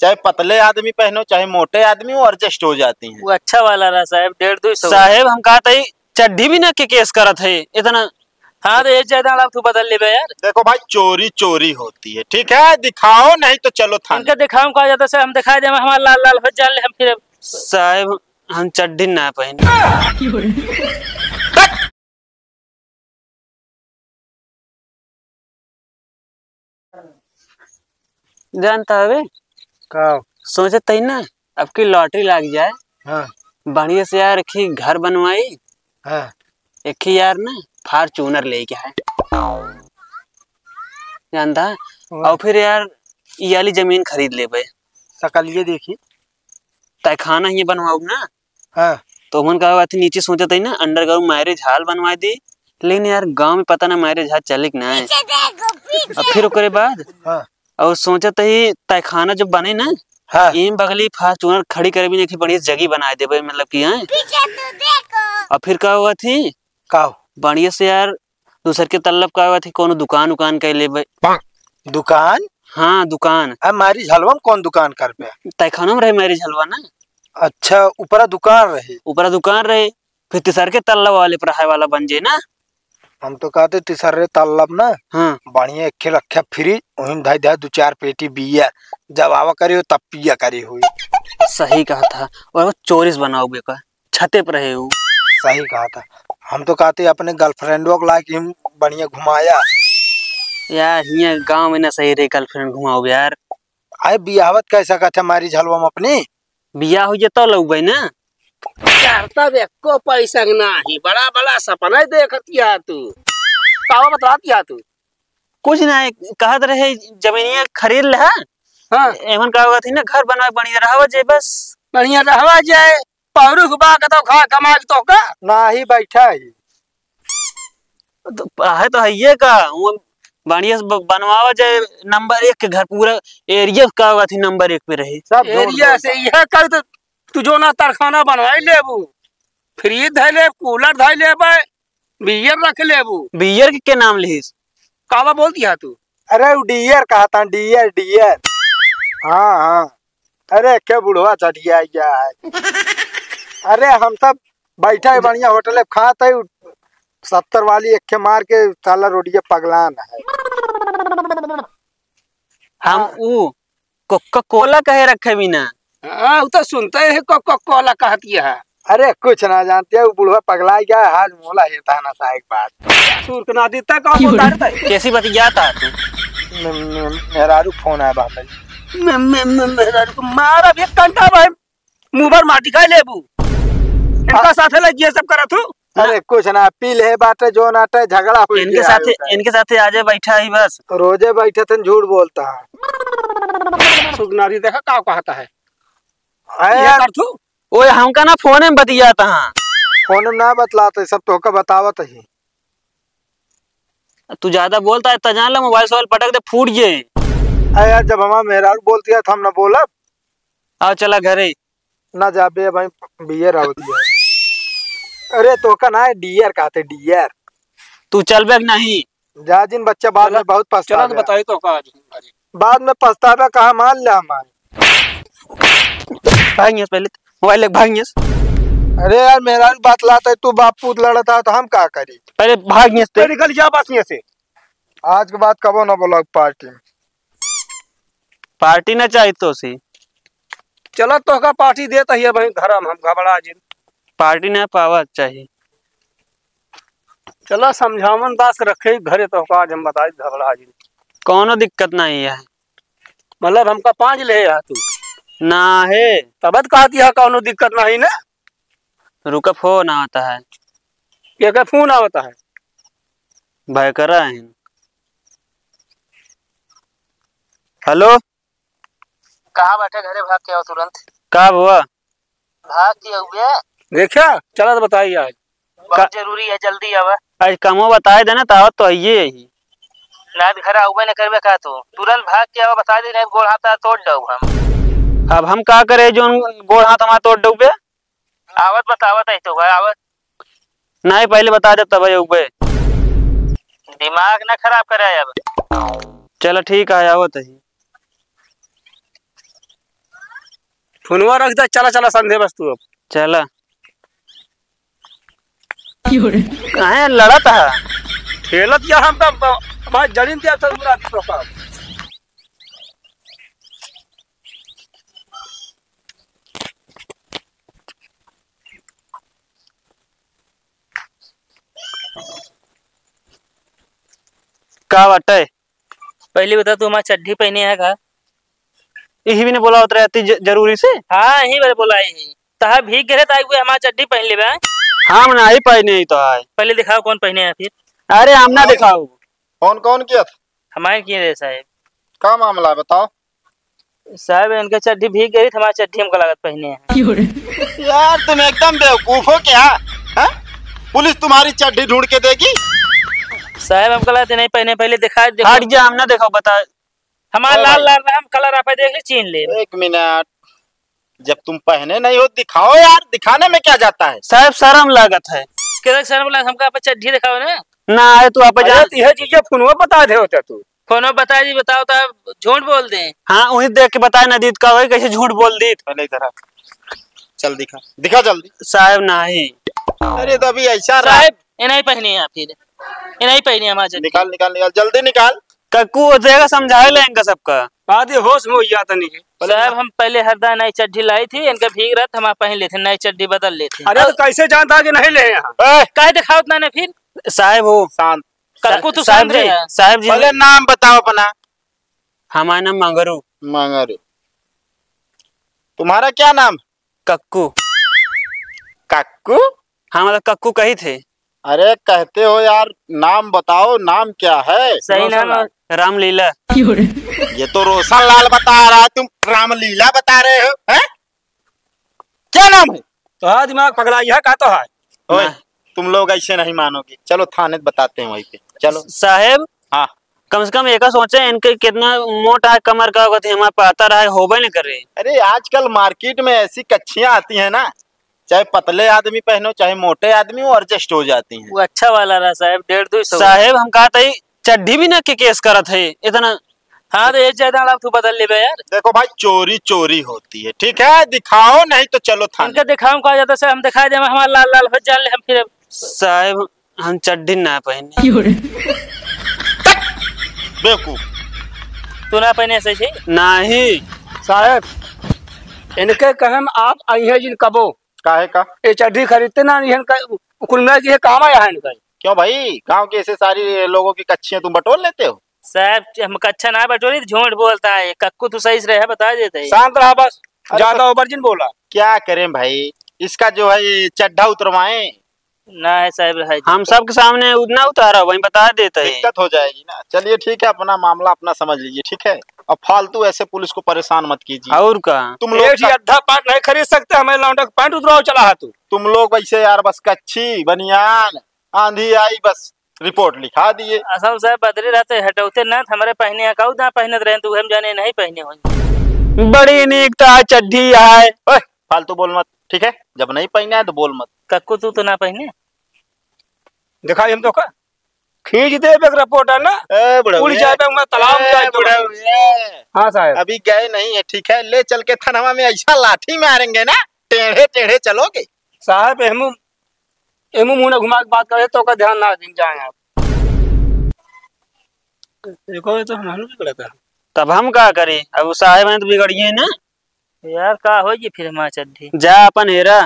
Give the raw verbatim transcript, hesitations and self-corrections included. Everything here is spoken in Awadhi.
चाहे पतले आदमी पहनो, चाहे मोटे आदमी, वो adjust हो जाती हैं। वो अच्छा वाला रहा साहेब, डेढ़ दो सौ। साहेब, हम कहत ही, चड्ढी भी ना के केस करत है इतना। हाँ, तो ये ज्यादा आप तू बदल लेबे यार। देखो भाई, चोरी चोरी होती है, ठीक है? दिखाओ, नहीं तो चलो थाने। उनका दिखाओ, कहा जाता है, हम दिखा दे, हमारा लाल लाल हो जान ले, हम फिर। साहेब, हम चड्ढी ना पहने। जानता हवे? का? सोचत ही ना, अब की lottery लाग जाए। हाँ। बढ़िया से यार, एक ही घर बनवाई। हाँ। एक ही यार ना, Fortuner लेके आए। जानता है? हाँ। और फिर यार, ये वाली जमीन खरीद लेबे। सकलिए देखी। तहखाना ही बनवाऊ ना। हाँ। तो मन का बात नीचे सोचत ही ना, underground marriage hall बनवा दी। लेकिन यार, गाँव में पता ना marriage hall चले कि ना। पीछे देखो, पीछे। और फिर ओकरे बाद हाँ। और सोचत ही तहखाना जो बने ना, हाँ। एम बगली Fortuner खड़ी करे भी नहीं, बढ़िया जगह बना देबे, मतलब कि, हैं? पीछे तो देखो। और फिर का हुआ थी? का हो? बढ़िया से यार, दूसर के तल्लब का हुआ थी, कोनो दुकान उकान कर लेबे। दुकान? हाँ, दुकान। अब marriage hallवा में कौन दुकान करबे? तहखाना में रहे marriage hallवा ना। अच्छा, ऊपरा दुकान रहे? ऊपरा दुकान रहे, फिर तीसर के तल्लब वाले पर रहे वाला बन जे ना। हम तो कहते तीसरे तल्लब ना, हाँ। बढ़िया एक ठे रखे fridge, वहीं धई दे दो चार पेटी beer, जब आवा करे हो तब पिया करे हुई। सही कहा था, और वो चोरिस बनाओ बेका, छते पर रहे हो। सही कहा था, हम तो कहते अपने girlfriendवा को ला के हम बढ़िया घुमाया। यार, हियाँ गाँव में ना सही रहे girlfriend घुमाओ यार। अरे बियाहवत कैसा कहते marriage hallवा में अपनी? बियाह हो जे तो लउबे ना। यार, तब एको पैसा के नाही, बड़ा बड़ा सपना ही देखत या तू। कावा बतलात या तू? कुछ ना, कहत रहे जमीनिया खरीद ले, हाँ। हाँ। एमन का होगा थी ना, घर बनवा बढ़िया रहवा जे बस। बढ़िया रहवा जे, पौरुख बा के तो खा कमा के तो का? नाही बैठा ही। तो है तो है ये का, वो बढ़िया से ब-, बनवावा जे number एक के घर, पूरा area का होगा थी number एक पे रहे। सब झूठ area बोलता से है। यह कर तो तू जो ना तरखाना बनवाई लेबू, fridge धइ लेब, cooler धइ लेबे, beer रख लेबू। Beer के, के नाम लिहिस? कावा बोल दिया तू? अरे वो dear कहा था, dear, dear। हाँ, हाँ। अरे के बुढ़वा चढ़िया गया है। अरे हम सब बैठा है बढ़िया होटल में खात है, सत्तर वाली एक के मार के साला रोडिया पगलान है। हम हाँ। ऊ Coca Cola कहे रखे बिना। हाँ, उ तो सुनते ही Coca Cola कहती है। अरे कुछ ना जानते, वो बुढ़वा पगला गया है, हाजमोला हेता है नशा एक बार। सुर के ना देता, का बोलता है रे? कैसी बतियाता है तू? मे-, मे-, मेहरारू फोन आया बाप रे। मे-, मे-, मे-, मेहरारू को मार अब एक घंटा भाई, मुंह भर माटी खाई लेबू। इनका आ- साथे लग गया सब करा तू। अरे कुछ ना, पी ले बाटे जो नाटे, झगड़ा हो इनके गया साथे, है। इनके साथे आजे बैठा ही बस। रोजे बैठे थे, झूठ बोलता है। सुगनारी देखा का कहता है। अरे ये यार। कर तू। ओए, हमका ना फोन में बतियाता हाँ। फोन में ना बतलाते, सब तोहका बतावत ही। तू ज्यादा बोलता है, त जान ले, मोबाइल सोबाइल पटक दे, फूट जे। अरे यार, जब हमारा मेहरारू बोलती है, तो हम ना बोलब। आओ, चला घरे। ना जाबे भाई, बियर आवत है। अरे, तोहका ना है, डियर कहते, डियर। तू चलबे कि नहीं? जा जिन बच्चा, बाद चला, में बहुत चला तो पछतावे। बताई तो का आज। बाद में पछतावे, कहा मान ले हमारे। भाग यहाँ से पहले, मोबाइल लेके भाग यहाँ से। अरे यार, मेहरारू बात लाता है, तू बाप पूत लड़ता है, तो हम का करी? पहले भाग यहाँ से। निकल जा बस यहाँ से। आज के बाद कबो ना बोला पार्टी में। पार्टी ना चाहिए तो सी। चला तोहका पार्टी देत ही भाई, घर में हम घबरा जिन। पार्टी ना पावा चाहिए। चला समझावन दास रखे घरे, तोहका आज हम बताई घबरा जिन। कौनो दिक्कत नहीं है। मतलब हमका पाँच ले है तू? ना है। तब तो कहती है कौनो दिक्कत नहीं ना। रुका, फोन आवता है। के के फोन आवता है? भाई करा है। हेलो। कहाँ बैठे? घरे भाग के आओ तुरंत। का हुआ? भाग के आउबे। देखा, चला तो बताई आज। बहुत का- जरूरी है, जल्दी आवा। आज कमो बताए देना, तो आवत तो आइए ही। ना तो घर आउबे न करबे का तू? तुरंत भाग के आवा, बता दे, नहीं गोड़ हाथ तोड़ दऊ हम। अब हम का करे, जो गोड़ हाथ हमारा तोड़ दऊबे? आवत बतावत है तो भाई, आवत। नहीं, पहले बता दे तब आउबे। दिमाग ना खराब करे अब। चला ठीक है, आवत है। फोनवा रख दे, चला, चला, संधे बस तू अब। चला। काहे लड़त है? खेलत या हम तो ब-, भाई जड़ीन दिया था पूरा तो का। का बाटे? पहले बता, तू हमार चड्ढी पहने है का? यही भी नहीं बोला होता रहती ज-, जरूरी से। हाँ, यही बार बोला ही। तहा भीग गए तो आई हुए हमार चड्ढी पहन लेबे। हम नहीं पहने ही तो आए। पहले दिखाओ कौन पहने है फिर। अरे हम ना कौन? दिखाओ। कौन कौन किया था? हमारे किए रहे साहब। का मामला है बताओ। साहब, इनके चड्ढी भीग गई, हमारी चड्ढी हमको लागत पहने हैं। यार, तुम एकदम बेवकूफ हो क्या? हाँ? पुलिस तुम्हारी चड्ढी ढूंढ के देगी? साहब, हमको लागत नहीं पहने, पहले दिखा दे। हट जा, हम ना देखो, बता। हमारा ओ लाल भाई। लाल रहा, हम कलर आप देख ले, चीन ले। एक मिनट, जब तुम पहने नहीं हो, दिखाओ यार, दिखाने में क्या जाता है? साहब, शर्म लागत है। किधर शर्म लागत? हमका आप चड्ढी दिखाओ ना। ना आए तो आप अरे, जान। तो यह चीजें फोनवा बता दे होता तू। फोनवा बता दी, बताओ तो आप झूठ बोल दें। हाँ, वही देख के बताए ना दीत का होई, कैसे झूठ बोल दीत। पहले इधर आ। चल दिखा, दिखा जल्दी। साहब, नहीं। अरे, तो अभी ऐसा रहा। साहब, ये नहीं पहनी है फिर, ये नहीं पहनी हमारे चड्ढी। निकाल, निकाल, निकाल, जल्दी निकाल। कक्कू हो जाएगा, समझाए ले इनका सबका। बात ये होश में हो जाता नहीं है। साहब, हम पहले हरदा नई चड्ढी लाई थी, इनका भीग रहा था, हम पहन लेते, नई चड्ढी बदल लेते। अरे, तो कैसे जानता कि नहीं ले यहाँ? ए! काहे दिखावत ना, ना फिर? साहब हो। शांत। कक्कू, तू साहब शांत जी, रहे। साहब जी। पहले नाम बताओ अपना। हमारा नाम मंगरू। मंगरू। तुम्हारा क्या नाम? कक्कू। कक्कू? हाँ, मतलब कक्कू कही थे। अरे कहते हो यार, नाम बताओ, नाम क्या है? सही नाम है। रामलीला। ये तो रोशन लाल बता रहा है, तुम रामलीला बता रहे हो, हैं? क्या नाम है? तो हाँ, दिमाग पगला, यह का तो है? ओए, ना। तुम लोग ऐसे नहीं मानोगे, चलो थाने बताते हैं वहीं पे, चलो। साहेब, हाँ। कम से कम एका सोचे, इनके कितना मोटा है कमर का होगा, तो हमारे पातर है, होबे न करे। अरे, आजकल मार्केट में ऐसी कच्छियाँ आती हैं ना, चाहे पतले आदमी पहनो, चाहे मोटे आदमी हो, adjust हो जाती हैं। वो अच्छा वाला रहा साहेब, डेढ़ दो सौ। साहेब, हम कहा था, चड्ढी भी ना के केस करत है इतना। हाँ, तो ये ज्यादा वाला तू बदल लेबे यार। देखो भाई, चोरी चोरी होती है, ठीक है, दिखाओ, नहीं तो चलो थाने। इनका दिखाओ, कहा जाता सर, हम दिखा दे, हमारा लाल लाल हो जान ले, हम फिर। साहेब, हम चड्ढी ना पहने। बेवकूफ। तू ना पहने ऐसे ही? नहीं। साहेब, इनके कहम आप अइहे जिन कबो। काहे का? ये चड्ढी खरीदते ना, इहन का, कुल मिला के ये काम आया है इनका। क्यों भाई, गांव की ऐसे सारी लोगों की कच्छियां तुम बटोर लेते हो? साहब, हम कच्छा ना बटोरी, झूठ बोलता है। कक्कू तू सही से रहे, बता देते हैं। शांत रहा बस, अरे ज्यादा तो over जिन बोला। क्या करें भाई, इसका जो है ये चड्ढा उतरवाएं? ना है साहब, रहा है। हम सबके सामने उतना उतारा, वहीं बता देते हैं। दिक्कत हो जाएगी ना। चलिए ठीक है, अपना मामला अपना समझ लीजिए, ठीक है? अब फालतू ऐसे पुलिस को परेशान मत कीजिए। और का? तुम लोग एक ही का अद्धा पैंट नहीं खरीद सकते, हमें लौंडा का पैंट उतराओ चला है तू। तुम लोग वैसे यार बस कच्छी, बनियान, आंधी आई बस रिपोर्ट लिखा दिए। असल साहब बदले रहते हटौते ना, हमारे पहने अकाऊ ना पहनत रहे, तो हम जाने नहीं पहने होंगे। बड़ी नीक ता चड्ढी है। ओए, फालतू बोल मत, ठीक है? जब नहीं पहने है तो बोल मत। कक्कू तू तो ना पहने। दिखाई हम तो का? खींच दे बे रिपोर्ट है ना। ए, बुढ़ऊ, उड़ ए। जाए बे, वहाँ तालाब में ए, जाए तो। बुढ़ऊ, ए। हाँ साहब। अभी गए नहीं है, ठीक है? ले चल के थनवा में ऐसा लाठी मारेंगे ना, टेढ़े टेढ़े चलोगे। साहब, एहमू, एहमू मुंह ना घुमा के बात करे तो का ध्यान ना दिन जाए आप। देखो, ये तो हम, हम भी गलत है। तब हम का करें? अब वो साहब हैं तो बिगड़िए ना। यार, का होई फिर हमार चड्ढी? जा अपन हेरा।